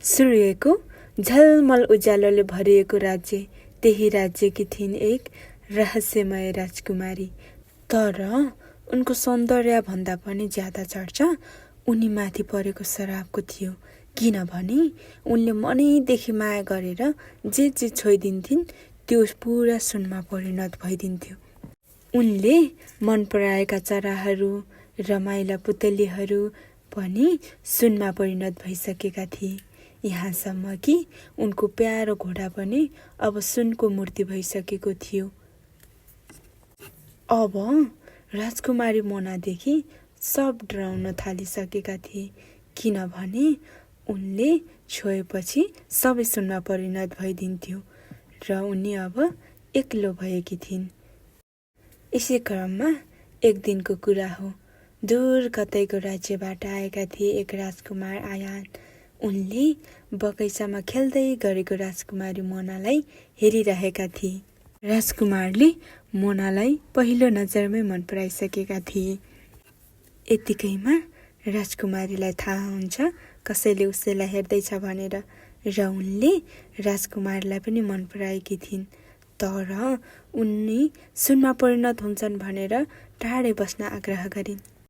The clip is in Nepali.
सूर्यको झलमल उज्यालोले भरिएको राज्य, त्यही राज्यकी थिइन् एक रहस्यमय राजकुमारी। तर उनको सौन्दर्य भन्दा पनि ज्यादा चर्चा उनी माथि परेको शराबको थियो, किनभने उनले मनैदेखि माया गरेर जे छोइदिन्थिन् त्यो पुरा सुनमा परिणत भइदिन्थ्यो। उनले मन पराएका चराहरू, रमाइला पुतलीहरू पनि सुनमा परिणत भइसकेका थिए। यहाँसम्म कि उनको प्यारो घोडा पनि अब सुनको मूर्ति भइसकेको थियो। अब राजकुमारी मोनादेखि सब डराउन थालिसकेका थिए, किनभने उनले छोएपछि सबै सुनमा परिणत भइदिन्थ्यो र उनी अब एक्लो भएकी थिइन्। यसै क्रममा एक दिनको कुरा हो, दूर कतैको राज्यबाट आएका थिए एक राजकुमार आयान। उनले बगैँचामा खेल्दै गरेको राजकुमारी मोनालाई हेरिरहेका थिए। राजकुमारले मोनालाई पहिलो नजरमै मन पराइसकेका थिए। यतिकैमा राजकुमारीलाई थाहा हुन्छ कसैले उसैलाई हेर्दैछ भनेर, र उनले राजकुमारलाई पनि मन पराएकी थिइन्। तर उनी सुनमा परिणत हुन्छन् भनेर टाढै बस्न आग्रह गरिन्।